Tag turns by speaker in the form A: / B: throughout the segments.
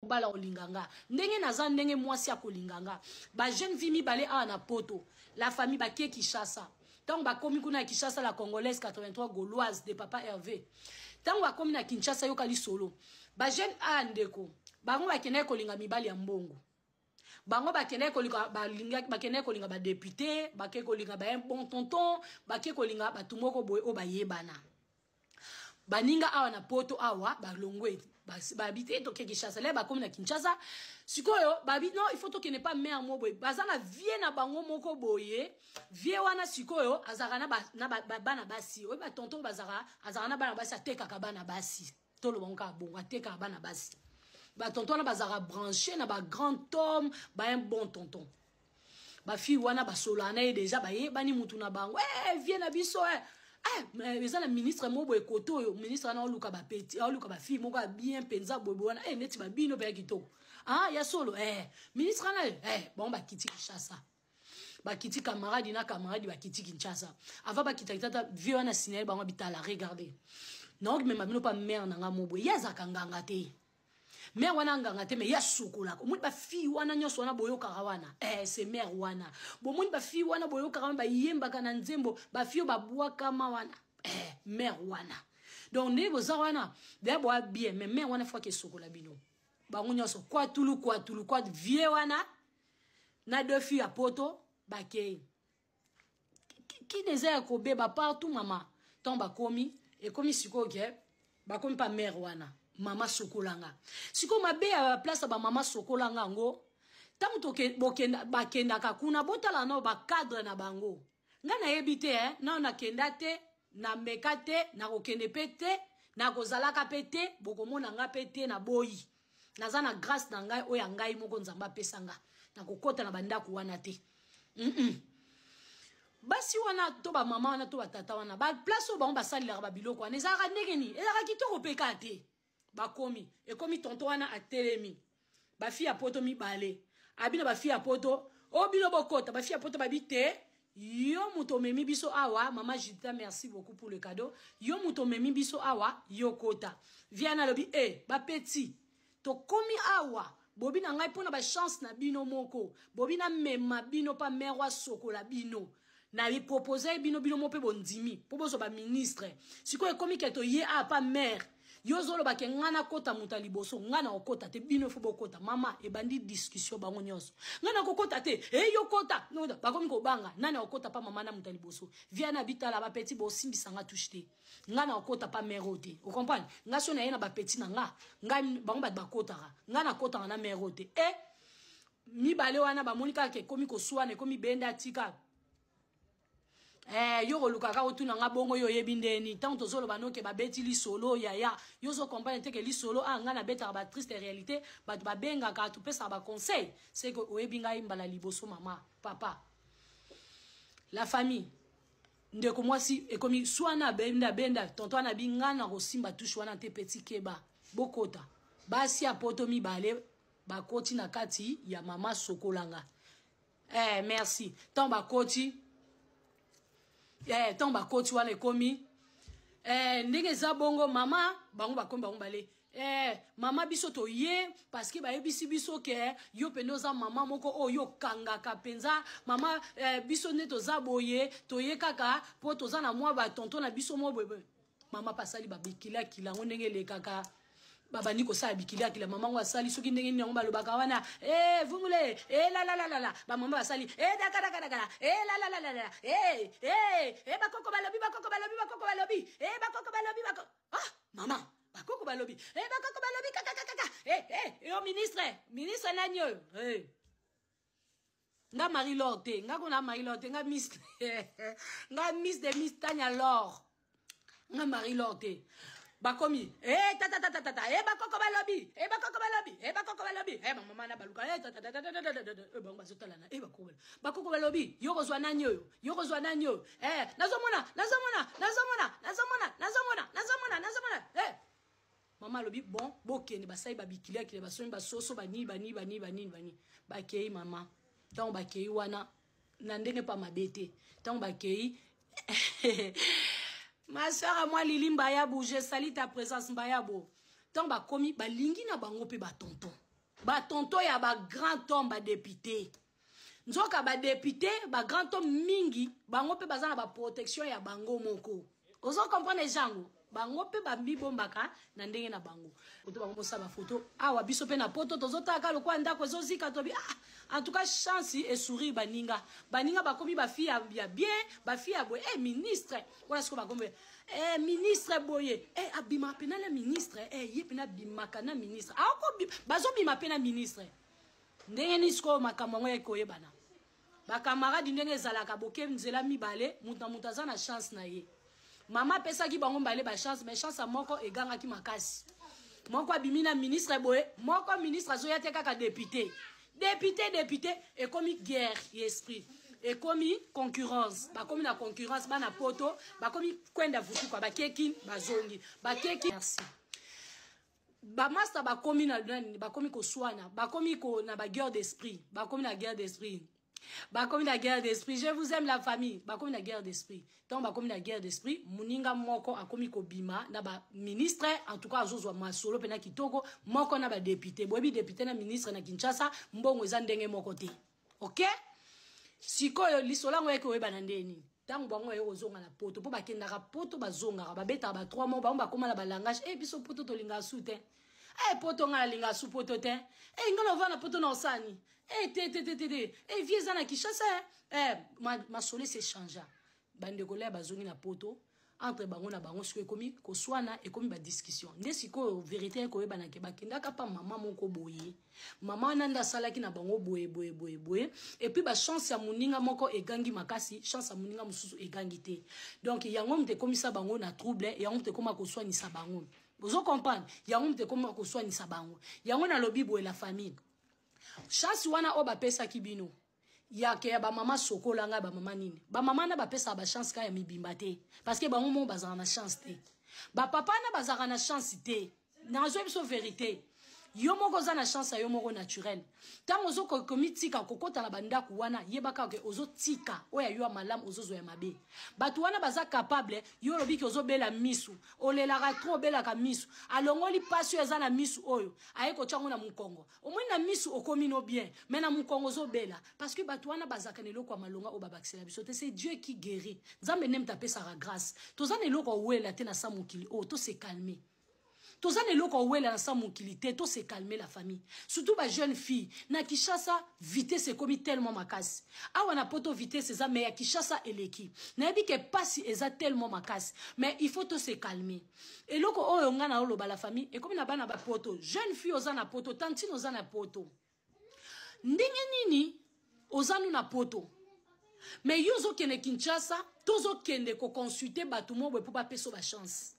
A: Mobali akolinga nga ndenge naza, ndenge mwasi akolinga nga. Ba jeune fille mibale awa na Poto, la famille, bakie Kinshasa. Ntango bakomi kuna ya Kinshasa, la Congolaise 83 Gauloise de papa Hervé, ntango bakomi na Kinshasa, yoka lisolo. Ba jeune aya, ndeko, bango bakendaki kolinga mibali ya mbongo. Bango bakendaki kolinga, bakendaki kolinga ba député, bake kolinga ba un bon tonton, bake kolinga bato moko boye oyo bayebana. Baninga awa na Poto awa balongwe, babi te toke Kinshasa. Le bakomi na Kinshasa sikoyo, babi non, il faut tokende pa mare mo boye. Baza na vie na bango moko boye. Vie wana sikoyo azalaka na bana basi oyo ba tonton bazalaka, azalaka na bana basi, atekaka bana basi. Toloba ngo kaka bongo, atekaka bana basi. Ba tonton wana bazalaka branché na ba grand homme, ba un bon tonton. Ba fille wana basolaka na ye déjà, bayebani mutu na bango. Eh, vie na biso, eh. Eh, eza na ministre moko boye kote oyo. Ministre wana aoluka ba petit, aoluka ba fille moko ya bien mpenza boye boye wana, eh, neti babino mpe ya kitoko. Ah, ya solo, eh, ministre wana, eh, bango bakiti Kinshasa, bakiti camarade na camarade, bakiti Kinshasa. Avant bakita tata, vie wana signale bango bitala: "Regarde, naokimema bino pa mare na nga mo boye. Ye azalaka nganga te, mare wana nganga te, mais ye asokolaka. Omoni ba fille wana nyonso wana boyokaka wana, eh, c'est mare wana. Bomoni ba fille wana boyokaka wana, bayembaka na nzembo, ba fille oyo babwakama wana, eh, mare wana. Donc ndenge boza wana deya boya bien, mais mare wana fwaki esokola bino." Bango nyonso kwatulu kwatulu kwa vie wana na deux filles ya Poto bakei. Kini eza ya kobeba partout, mama. Ntango bakomi, ekomi sikoyo ke bakomi pa mare wana, mama sokolanga. Sikoyo mabe ya ba place ya bamama sokolanga yango, ntango bakendaka kuna, botala nao ba cadre na bango. Ngai nayebi te, eh? Nao nakenda te, nameka te, nakokende mpe te, nakozalaka mpe te, bokomona nga mpe te. Naboyi, naza na grâce na ngai oyo ya ngai moko Nzambe apesa nga. Nakokɔta na bandako wana te. Basi wana to bamama wana to batata wana, ba place oyo bango basalelaka babiloko wana ezalaka ndenge nini? Ezalaka kitoko mpe kaka te. Bakomi, ekomi tonton wana atelemi, ba fille ya Poto mibale, abi na ba fille ya Poto oyo: "Bino bokota." Ba fille ya Poto babi: "Te, yo moto omemi biso awa." Mama Judita, merci beaucoup pour le cadeau. "Yo moto omemi biso awa, yo kota." Viana alobi: "E ba petit, tokomi awa, bobi na ngai mpona ba chance na bino moko, bobi namema bino mpa mare asokola bino. Na propose bino, bino mo mpe bondimi mpo bozwa ba ministre. Sikoyo ekomi ke toye awa pa mare, yo ozoloba ke ngai nakota moto ya liboso. Ngai na kokota te, bino fo bokota." Mama, ebandi discussion, bango nyonso: "Ngai nakokota te." "E, yo kota." Bakomi kobanga nani akokota pa mama na moto ya liboso. Via na bitala: "Ba petit, bosimbisanga touche te. Ngai na kokota pa mare oyo te. Ocomprendre ngai? So na ye na ba petit na nga, ngai bango bato bakotaka, ngai nakotaka na mare oyo te." E mibale wana bamoni kaka ekomi koswana, ekomi benda tika. Eh, yo kolukaka otuna nga bongo, yo oyebi ndeni ntango tozoloba noke babeti lisolo. Yaya, yo ozokomprendre te ke lisolo a ngai nabetaka ba triste réalité, bato babengaka, topesaka ba conseil. C'est que oyebi ngai mbala liboso, mama, papa, la famille. Ndeko mwasi, ekomi swana, benda benda. Tonton wana bi: "Ngai na kosimba touche wana te. Petit, keba, bokota." Basi ya Poto mibale bakoti na kati ya mama sokolanga. Eh, merci. Ntango bakoti, eh, ntango bakoti wana, ekomi, eh, ndenge eza bongo, mama. Bango bakomi bango bale: "Eh, mama, biso toye parce que bayebisi biso ke yo mpenza oza mama moko oyo okangaka mpenza mama. Eh, biso nde toza boye, toye kaka mpo toza na mwa ba tonton na biso mo boye." Mama mpe asali babikilakila yango ndenge elekaka, babandi kosala bikiliakila. Mama ngo asali soki ndenge nini yango balobaka wana, e vungule, e lalalalala. Bamama basali e dakadakadakada, e lalalalala, e e e bakoko balobi, bakoko balobi, bakoko balobi, e bakoko balobi, bako ah mama, bakoko balobi, e bakoko balobi kakakakaka. E e yo ministre, ministre nani oyo? E nga Marie Lor te, nga kona Marie Lor te, nga miss, nga miss de miss Tania Lor, nga Marie Lor te. Bakomi e tatatatata, e bakoko balobi, e bakoko balobi, e bakoko balobi, e bamama na baluka e tatatatatata. Bango bazotalana: "E bakoko, bakoko balobi, yo kozwa nani oyo? Yo kozwa nani oyo?" E nazomona, nazomona, nazomona, nazomona, nazomona, nazomona, nazomona. E mama alobi: "Bon, bokende." Basali babikiliakile, basomi basoso, banini banini banini banini banini, bakei. Mama, ntango bakei wana na ndenge mpa mabe te, ntango bakei, ma soeur à moi Lili Mbayabo, je salue ta présence, Mbayabo. Ntango bakomi, balingi na bango mpe ba tonton. Batonto ya bagrand homme, badepute. Nzoka badepute, bagrand homme mingi, bango mpe baza na baprotection ya bango moko. Ozo comprendre jango? Bango mpe bamibombaka na ndenge na bango. Poto bango mosala bafoto awa, biso mpe na poto tozotalaka lokola ndako ezozika. Tobi ah, en tout cas chance esourire baninga. Baninga bakomi bafille ya bien, bafille ya boye, eh, ministre wana sikoyo bakomi, eh, ministre boye, eh, abimaka mpena na ministre, eh, ye mpena abimaka na ministre, aoko bazobima mpe na ministre. Ndenge nini sikoyo makambo yango yaki koyebana? Bakamaradi, ndenge ezalaka, boke nzela mibale, moto na moto aza na chance na ye. Mama apesaki bango mbale bachance, mais chance ya moko egangaki makasi. Moko abimi na ministre boye, moko ministre azoya te, kaka député, député, député. Ekomi guerre ya esprit, ekomi concurrence. Bakomi na concurrence. Bana poto bakomi kwenda vutuka, bakeki, bazongi, bakeki. Merci. Bamaster bakomi na nani? Bakomi koswana, bakomi na baguerre d'esprit, bakomi na guerre d'esprit, bakomi na guerre d'esprit. Je vous aime, la famille. Bakomi na guerre d'esprit. Ntango bakomi na guerre d'esprit, moninga moko akomi kobima na baministre. En tout cas azozwa masolo mpena kitoko moko na badepute. Boyebi, député na ministre na Kinshasa, mbongo eza ndenge moko te. Ok, sikoyo lisolo yango yaki oyebana nde nini? Ntango bango baye kozonga na poto, mpo bakendaka poto, bazongaka, babetaka ba 3 mois, bango bakóma na balangage: e biso poto tolingaka su te, e poto ngai nalingaka su poto te, e ngai nova na poto na osani, e te te te te te, e vie eza na Kinshasa. E masolo ese changea. Bandeko laya bazongi na poto, entre bango na bango sikoyo ekomi koswana, ekomi badiscussion. Nde sikoyo vérité ekoyebana ke bakendaka pa mama moko boye. Mama wana nde asalaki na bango boye boye boye boye. Et puis bachance ya moninga moko egangi makasi, chance ya moninga mosusu egangi te. Donc yango moto ekomisa bango na trouble, yango moto ekoma koswanisa bango. Bozo comprendre? Yango moto ekoma koswanisa bango. Yango nalobi boye, la famille, chance wana oyo bapesaki bino yake ya bamama sokola ngai, bamama nini, bamama na bapesaka bachance kaka ya mibimba te, parce que bango moko bazalaka na chance te, bapapa na bazalaka na chance te. Nazwi biso vérité, yo moko oza na chance ya yo moko naturel. Ntango ozokomitika kokɔta na bandako wana, yebaka ke ozotika oyo ya yo ya malamu, ozozwa ya mabe. Bato wana baza capable. Yo olobiki ozobela misu, olelaka trop, obelaka misu, alongoli mpasi oyo eza na misu oyo, aye kotya yango na mokongo. Omoni, na misu okomi no bien, mais na mokongo ozobela, parce que bato wana bazalaka na eloko ya malonga oyo babakisela biso te. C'est Dieu qui guérit. Nzambe nde moto apesaka grâce. Toza na eloko owela te na sa mokili oyo. Tose calme. Toza na eloko owela na sa mokili te. Tose calme, la famille, surtout bajeune fille na Kinshasa. Vitesse ekomi tellement makasi awa na poto. Vitesse eza, mais ya Kinshasa eleki. Nayebi ke pasi eza tellement makasi, mais il faut tose calmer. Eloko oyo ngai na oloba, la famille, ekomi na bana bapoto. Jeune fille oza na poto, tantine oza na poto, ndenge nini oza nu na poto, mais yo ozokende Kinshasa, tozokende koconsulte bato mo boye mpo bapesa bachance?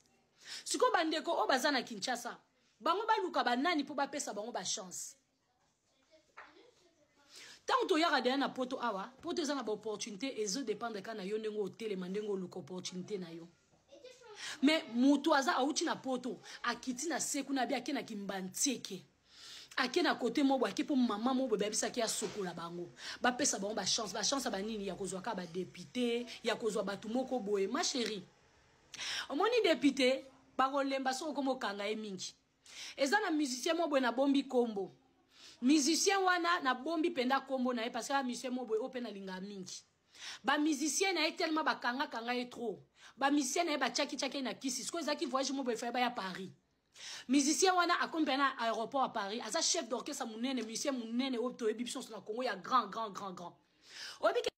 A: Sikoyo bandeko oyo baza na Kinshasa, bango baluka banani mpo bapesa bango bachance? Ntango toyaka deya na poto awa, poto eza na baopportunité, ezodépendre kaka na yo ndenge otelema, ndenge oluka opportunité na yo. Mais moto aza awuti na poto, akiti na se kuna, abi ake na Kimbantieke, ake na kote mo boye, ake mpo mama mo boye bayebisaki asokola bango, bapesa bango bachance. Bachance ya banini? Ya kozwa kaka badepute, ya kozwa bato moko boye. Ma chérie, omoni député bakolemba soki okoma okanga ye mingi. Eza na musicien mo boye, nabombi nkombo musicien wana, nabombi mpenza nkombo na ye, parce que musicien mo boye oyo mpe nalingaka mingi. Bamusicien na ye tellement bakangakanga ye trop, bamusicien na ye batiaki-tiaki ye na kisi. Sikoyo ezalaki voyage mo boye, faye baya Paris. Musicien wana akomi mpe na aéroport ya Paris. Aza chef d'orchestre monene, musicien monene oyo toyebi biso nyonso na Congo, ya grand, grand, grand, grand. Oyebi.